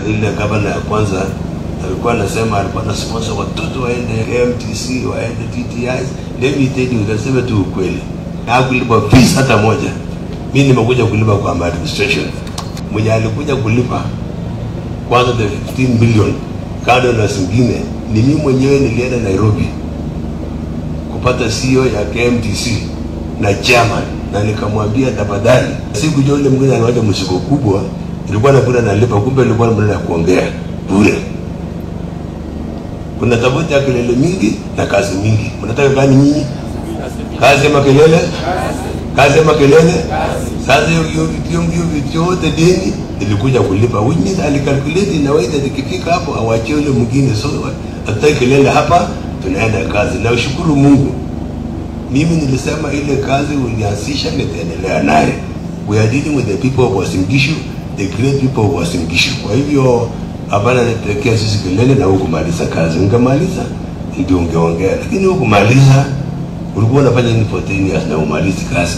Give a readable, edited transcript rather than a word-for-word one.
Ile gavana ya kwanza alikuwa anasema alikuwa na sponsor watoto waende KMTC, waende TTIs. Let me tell you, nasema tu ukweli, hakulipa fees hata moja. Mimi nimekuja kulipa kwa administration. Mwenye alikuja kulipa kwanza the 15 billion kado na zingine ni mimi mwenyewe. Nilienda Nairobi kupata CEO ya KMTC na chairman, na nikamwambia tafadhali, sikujua yule mwingine aliwacha mzigo kubwa, nilikuwa nakwenda nalipa, kumbe nilikuwa na kuongea bure. Kuna tofauti ya kelele mingi na kazi mingi. Mnataka gani nyinyi? Kazi ama kelele? Kazi ama kelele? Sasa hiyo hiyo yote deni nilikuja kulipa. Which means alicalculate in a way that ikifika hapo awachie yule mwingine. So hatutaki kelele hapa, tunaenda kazi. Na ushukuru Mungu, mimi nilisema ile kazi ulianzisha nitaendelea naye. We are dealing with the people of Uasin Gishu, the great people of Uasin Gishu. Kwa hivyo hapana nipelekea sisi kelele na hukumaliza kazi. Ungemaliza ndio ungeongea, lakini hukumaliza. Ulikuwa unafanya nini for 10 years na umalizi kazi?